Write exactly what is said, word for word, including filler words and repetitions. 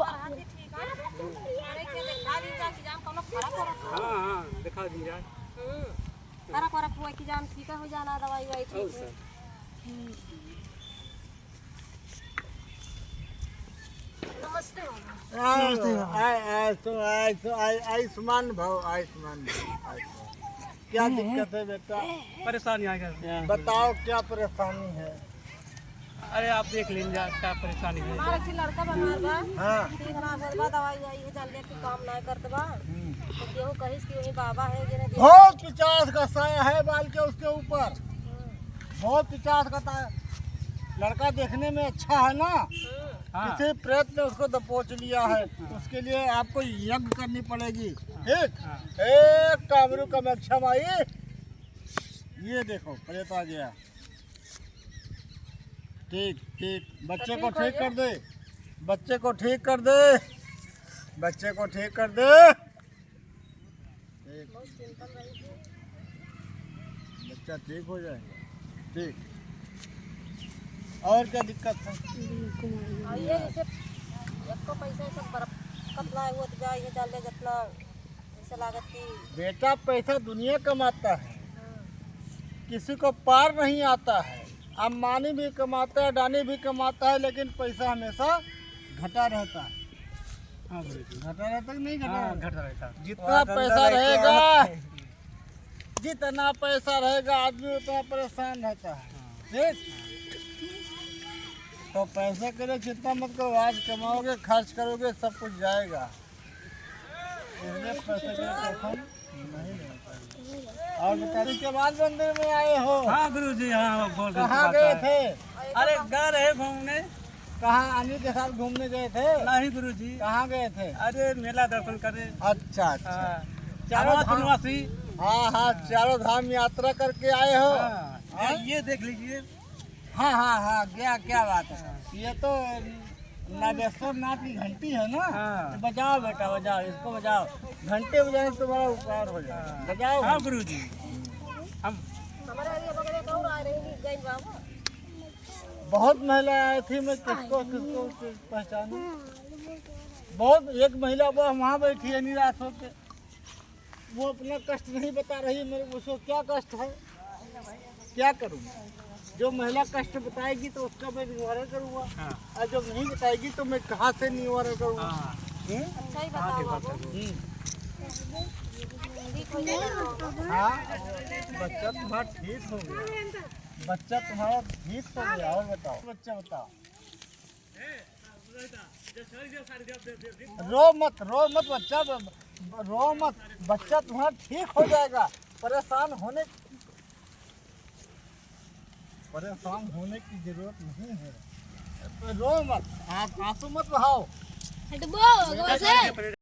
अरे, के देखा दी जा कि जान कौनो फरक हो रहा। हाँ, हाँ, देखा दी जा। हम्म। फरक वरक हुआ कि जान ठीक हो जाना, दवाई ववाई ठीक और हो। सर। नमस्ते बाबा। नमस्ते बाबा। आय-, आय-, आय-, आय-, आयुष्मान भव, आयुष्मान भव, आयुष्मान। क्या दिक्कत है बेटा? परेशानी आ गया। बताओ क्या परेशानी है? अरे आप देख लीन जा, क्या परेशानी है? हमारा एक लड़का बीमार बा। हाँ। ठीक ना होत बा, दवाई आई है, जल्दी के काम ना करत बा। हम्म। तो केहू कहिस कि वही बाबा है, जिन्हें देख भूत पिचास का साया है बाल के उसके ऊपर। हम्म। भूत पिचास का ता-, लड़का देखने में अच्छा है ना? हम्म। हाँ। किसी प्रेत ने उसको दबोच लिया है, हाँ। उसके लिए आपको यज्ञ करनी पड़ेगी। ठीक? हाँ। एक कामरू कामाख्या माई, ये देखो, प्रेत आ गया। ठीक, ठीक, बच्चे को ठीक कर दे, बच्चे को ठीक कर दे, बच्चे को ठीक कर दे। ठीक। बच्चा ठीक हो जाएगा। ठीक। और क्या दिक्कत है? और ये जैसे एक तो पैसा सब बरकत ना होत बा, ये जान ले जितना जैसे लागत कि बेटा, पैसा दुनिया कमाता है, हाँ। किसी को पार नहीं आता है। अंबानी भी कमाता है, अडानी भी कमाता है, लेकिन पैसा हमेशा घटा रहता है। हाँ, बिल्कुल। घटा रहता है कि नहीं घटा हाँ, रहता? घटा रहता है। जितना पैसा रहेगा, जितना पैसा रहेगा, आदमी उतना परेशान रहता है। हाँ। ठीक? तो पैसे के लिए चिंता मत करो, आज कमाओगे, खर्च करोगे, सब कुछ जाएगा। इसलिए पैसे के लिए टेंशन नहीं लेना चाहिए। और बताइए, के बाद मंदिर में आए हो? हाँ गुरुजी, हाँ, बोल रहे कहाँ थे, गए थे? अरे गए रहे घूमने। कहाँ, अनिल के साथ घूमने गए थे? नहीं गुरुजी। कहाँ गए थे? अरे मेला दर्शन करने। अच्छा, अच्छा। हाँ। चारों धाम, हाँ, हाँ, चारों धाम यात्रा करके आए हो? हाँ। हाँ? ये देख लीजिए। हाँ, हाँ, हाँ, क्या, क्या बात है। ये तो नागेश्वर नाथ की घंटी है ना? हाँ। तो बजाओ बेटा, बजाओ, इसको बजाओ। घंटे बजाने से तुम्हारा उपकार हो जाएगा। हाँ। बजाओ। हाँ गुरुजी। हम हमारे अगल बगल एक और आ रही थी, जैन बाबा। बहुत महिला आई थी, मैं किसको, किसको पहचानूं? बहुत, एक महिला वो वहाँ बैठी है निराश होके। वो अपना कष्ट नहीं बता रही है, मेरे, उसको क्या कष्ट है, क्या करूँ? जो महिला कष्ट बताएगी तो उसका मैं निवारण करूँगा, हाँ। और जो नहीं बताएगी तो मैं कहाँ से निवारण करूँगा? हाँ। हम्म? अच्छा ही बताओ बाबू। हम्म। ठीक हो जाएगा बाबू। हाँ, बच्चा तुम्हारा ठीक हो गया, बच्चा तुम्हारा ठीक हो गया। और बताओ, बच्चा बताओ। रो मत, रो मत बच्चा, ब-, ब-, रो मत, बच्चा तुम्हारा ठीक हो जाएगा। परेशान होने, परेशान होने की जरूरत नहीं है। रो मत, आप आंसू मत बहाओ। हटबो, अगवा से।